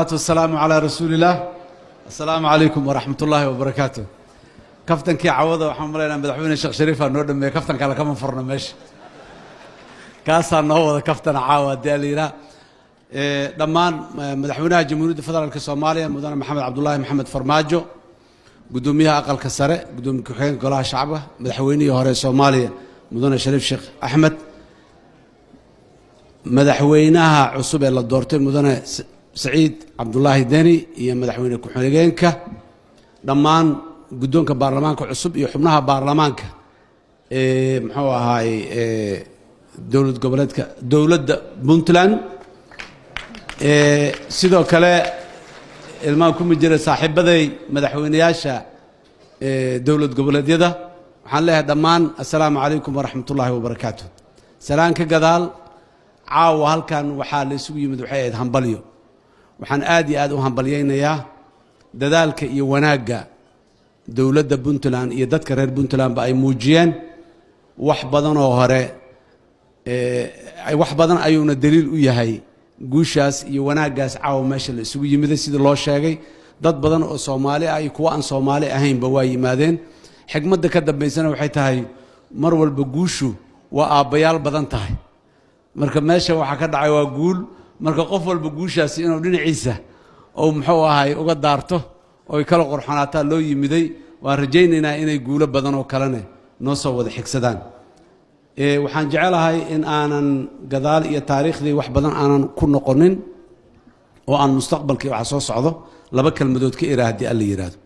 Wasalaamu calaa rasuuli illaah. Assalaamu calaykum waraxmat ullaahi wabarakaatu. Kaftankii cawada waxaan malaynaa Madaxweyne Sheekh Shariifaa noo dhameeyey. Kaftan kale kama furno meesha, kaasaa noo wada kaftana caawa haddii ala yidhaah. Dhammaan Madaxweynaha Jamhuuriyadda Federaalka Soomaaliya, Mudane Maxamed Cabdulaahi Maxamed Farmaajo, guddoomiyaha Aqalka Sare, guddoomiye ku-xigeenka Golaha Shacabka, madaxweynihii hore Soomaaliya, Mudane Shariif Sheekh Axmed, madaxweynaha cusub ee la doortay, Mudane Saciid Cabdulaahi Deni, iyo madaxweyne ku-xigeenka, dhammaan guddoonka baarlamaanka cusub iyo xubnaha baarlamaanka ee muxuu ahaay dowlad goboleedka dowladda Puntland, sidoo kale ilmaha kuma jira saaxiibaday madaxweyneyaasha dowlad goboleedyada, waxaan leeyahay dhammaan assalaamu calaykum waraxmat ullaahi wabarakaatu. Salaan ka gadaal, caawa halkan waxaa la isugu yimid waxay ahayd hambalyo. Waxaan aad iyo aad u hambalyaynayaa dadaalka iyo wanaagga dowladda Puntland iyo dadka reer Puntlandba ay muujiyeen. Wax badanoo hore, wax badan ayuuna daliil u yahay guushaas iyo wanaaggaas caawa meesha la isugu yimiday. Sidii loo sheegay, dad badan oo Soomaali ah iyo kuwo aan Soomaali ahaynba waa yimaadeen. Xikmadda ka dambaysana waxay tahay mar walba guushu waa aabbayaal badan tahay. Marka meesha waxaa ka dhacay waa guul. Marka qof walba guushaasi inuu dhinaciisa ou muxuu ahay uga daarto oy kala qorxonaataa loo yimiday. Waan rajaynaynaa inay guulo badan oo kalene noo soo wada xigsadaan. Waxaan jecelahay in aanan gadaal iyo taariikhdii wax badan aanan ku noqonin oo aan mustaqbalkii waxa soo socdo laba kelmadood ka iraa haddii Alla yidhaahdo.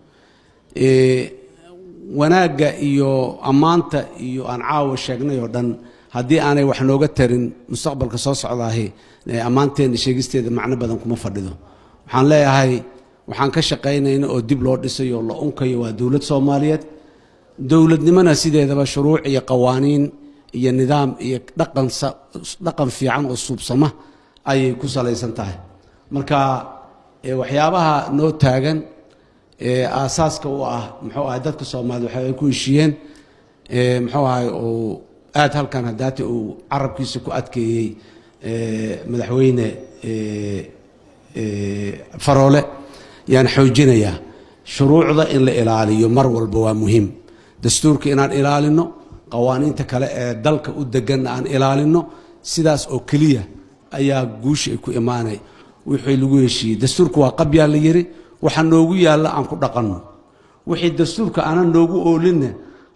Wanaagga iyo ammaanta iyo aan caawa sheegnay oo dhan haddii aanay wax nooga tarin mustaqbalka soo socdaahi, ammaanteenna sheegisteeda macno badan kuma fadhido. Waxaan leeyahay, waxaan ka shaqaynayna oo dib loo dhisayo oo la unkayo waa dowlad Soomaaliyeed. Dowladnimona sideedaba shuruuc iyo qawaaniin iyo nidaam iyo dhaqan, dhaqan fiican oo suubsama ayay ku salaysan tahay. Marka waxyaabaha noo taagan ee aasaaska u ah, muxuu ahay, dadka Soomaaliyed waxa ay ku heshiiyeen, muxuu ahay, uu aad halkan hadaati uu carabkiisa ku adkeeyey Madaxweyne Faroole, yaan xoojinayaa. Shuruucda in la ilaaliyo mar walba waa muhiim. Dastuurka inaan ilaalino, qawaaniinta kale ee dalka u deganna aan ilaalino, sidaas oo keliya ayaa guusha ay ku imaanay. Wixii lagu heshiiyey, dastuurka waa qabyaa la yiri, waxa noogu yaalla aan ku dhaqanno. Wixii dastuurka aanan noogu oolinna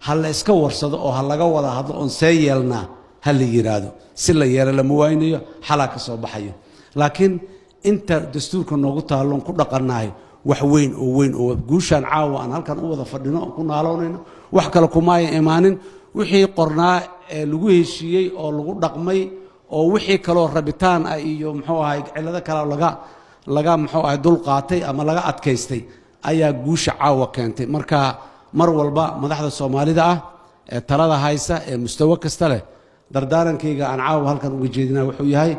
ha la iska warsado oo ha laga wada hadlo oon see yeelnaa ha la yidhaahdo. Si la yeelo lama waynayo, xalaa ka soo baxayo. Laakiin inta dastuurka noogu taalloon ku dhaqannahay, wax weyn oo weyn oo guushaan caawa aan halkan u wada fadhino oon ku naaloonayno wax kale kumaaya imaanin. Wixii qornaa ee lagu heshiiyey oo lagu dhaqmay oo wixii kaloo rabitaan ah iyo muxuu ahay cillado kale laga muxuu ahay dul qaatay ama laga adkaystay ayaa guusha caawa keentay. Marka mar walba madaxda Soomaalida ah ee talada haysa ee mustawo kasta leh, dardaarankayga aan caawa halkan uga jeedina wuxuu yahay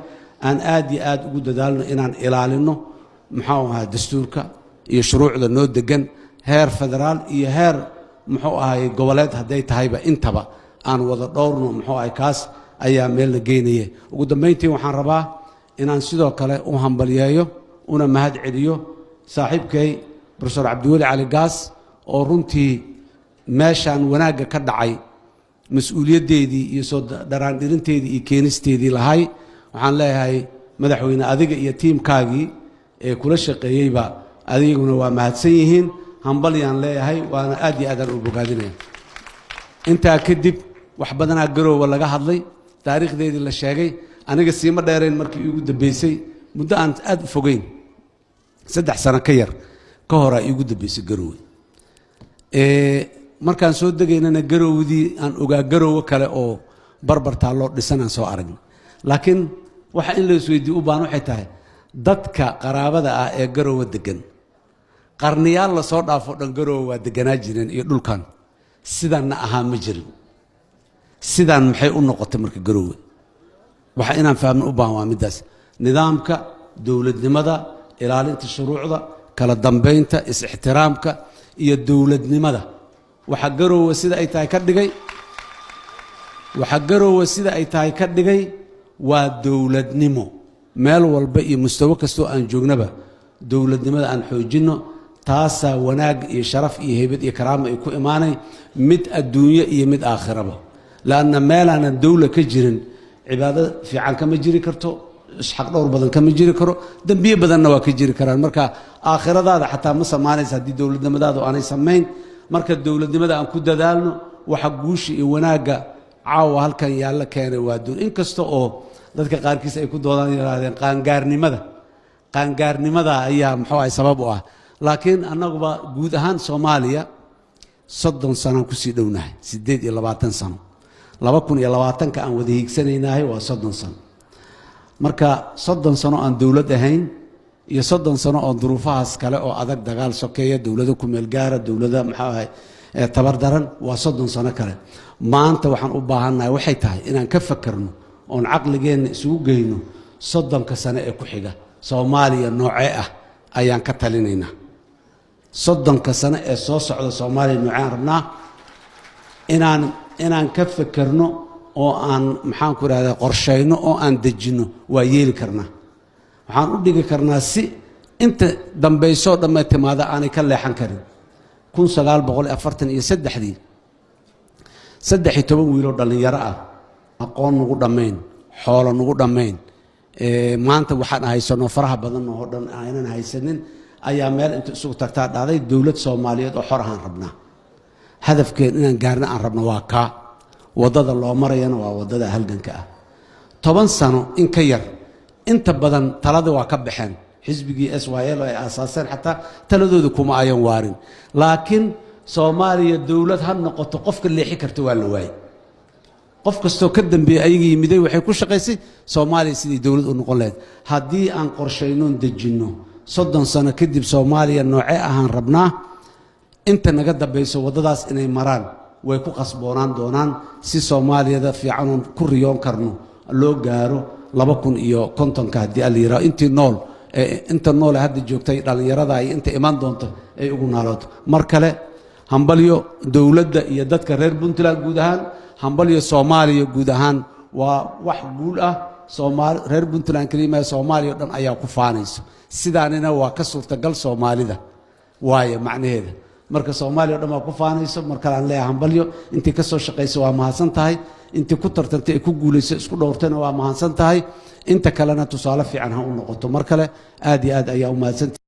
aan aad iyo aad ugu dadaalno inaan ilaalino, muxuu ahay, dastuurka iyo shuruucda noo degan, heer federaal iyo heer, muxuu ahay, goboleed hadday tahayba, intaba aan wada dhowrno. Muxuu ahay, kaas ayaa meel la geynaya. Ugu dambayntii, waxaan rabaa inaan sidoo kale u hambalyeeyo una mahad celiyo saaxiibkay Profesor Cabdiweli Cali Gaas oo runtii meeshaan wanaagga ka dhacay mas-uuliyaddeedii iyo soo dharaandhirinteedii iyo keenisteedii lahay. Waxaan leeyahay, madaxweyne, adiga iyo tiimkaagii ee kula shaqeeyeyba adiguna waa mahadsan yihiin. Hambalyaan leeyahay, waana aad iyo aadaan u bogaadinaya. Intaa kadib, wax badanaa Garoowa laga hadlay, taariikhdeedii la sheegay. Aniga siima dheerayn markii iigu dambeysay, muddo aan aad u fogeyn, 3 sano ka yar ka horaa iigu dambeysay Garoowe. Markaan soo degaynana Garowdii aan ogaa Garoowe kale oo barbar taalloo dhisan aan soo aragnay. Laakiin waxa in la isweydiiye u baahan waxay tahay, dadka qaraabada ah ee Garoowe degan, qarniyaal lasoo dhaafo dhan Garoowe waa deganaa jireen iyo dhulkan, sidanna ahaa ma jirin. Sidaan maxay u noqotay? Marka Garoowe waxa inaan fahmno u baahan waa middaas: nidaamka dowladnimada, ilaalinta shuruucda, kala dambaynta, is-ixtiraamka iyo dowladnimada. Waxa Garoowe sida ay tahay ka dhigay, waxa Garoowe sida ay tahay ka dhigay waa dowladnimo. Meel walba iyo mustawo kastoo aan joognaba. Dowladnimada aan xoojinno. Taasaa wanaag iyo sharaf iyo heybad iyo karaama ay ku imaanay, mid adduunyo iyo mid aakhiraba. Laanna meelaanan dowla ka jirin, cibaado fiican kama jiri karto, isxaq dhowr badan kama jiri karo, dembiye badanna waa ka jiri karaan. Marka aakhiradaada xataa ma samaanaysa haddii dowladnimadaadu aanay samayn. Marka dowladnimada aan ku dadaalno. Waxa guusha iyo wanaagga caawa halkan yaalla keenay waa duun. Inkasta oo dadka qaarkiis ay ku doodaan, yidhaahdeen qaangaarnimada ayaa muxuu ahay sabab u ah, laakiin annaguba guud ahaan Soomaaliya 30 sanaan kusii dhownahay, 28 sano. 2020-ka aan wada hiigsanaynahay waa 30 sano. Marka 30 sano aan dowlad ahayn iyo 30 sano oo duruufahaas kale oo adag, dagaal sokeeya, dowlado kumeel gaara, dowlada maxuu ahay tabar daran, waa 30 sano kale. Maanta waxaan u baahannahay waxay tahay inaan ka fakerno oon caqligeenna isugu geyno 30-ka sano ee ku xiga Soomaaliya noocee ah ayaan ka talinaynaa. 30-ka sano ee soo socda Soomaaliya noocee aan rabnaa inaan ka fekerno oo aan, maxaan ku idhahdaa, qorshayno oo aan dejinno. Waa yeeli karnaa. Waxaan u dhigi karnaa si inta dambaysoo dhammay timaada aanay ka leexan karin. 1943-dii, 13 wiiloo dhallinyaro ah, aqoon nagu dhammayn, xoolo nagu dhammayn, maanta waxaan haysano faraha badan oo dhan aynan haysanin, ayaa meel inta isugu tagtaa dhacday: dowlad Soomaaliyeed oo xor ahaan rabnaa. Hadafkeen inaan gaarna aan rabno waa kaa, waddada loo marayana waa waddada halganka ah. 10 sano in ka yar, inta badan talada waa ka baxeen. Xisbigii SYL ay aasaaseen xataa taladooda kuma ayan waarin, laakiin Soomaaliya dowlad ha noqoto qofka leexi karta waa la waayey. Qof kastoo ka dambeeyey ayaga yimiday waxay ku shaqaysay Soomaaliya sidii dowlad u noqon lahayd. Haddii aan qorshaynoon dejinno 30 sano kadib Soomaaliya noocee ahaan rabnaa, inta naga dambayso waddadaas inay maraan way ku qasboonaan doonaan, si Soomaaliyada fiicanoon ku riyoon karno loo gaaro 2050-ka, haddii Alla yiraahdo. Intii nool, inta noole hadda joogtay, dhallinyarada iyo inta imaan doonto ay ugu naalooto. Mar kale hambalyo dowladda iyo dadka reer Puntland guud ahaan, hambalyo Soomaaliya guud ahaan. Waa wax guul ah. Soomaali reer Puntland keliya, Soomaaliya o dhan ayaa ku faanayso. Sidaanina waa ka suurtagal Soomaalida waayo macnaheeda. Marka Soomaaliya o dhan waa ku faanayso. Mar kale aan leeyahay hambalyo. Intii ka soo shaqaysa waa mahadsan tahay, intii ku tartantay ee ku guulaysa isku dhowrtayna waa mahadsan tahay, inta kalena tusaale fiican ha u noqoto. Mar kale aad iyo aad ayaa u mahadsantahay.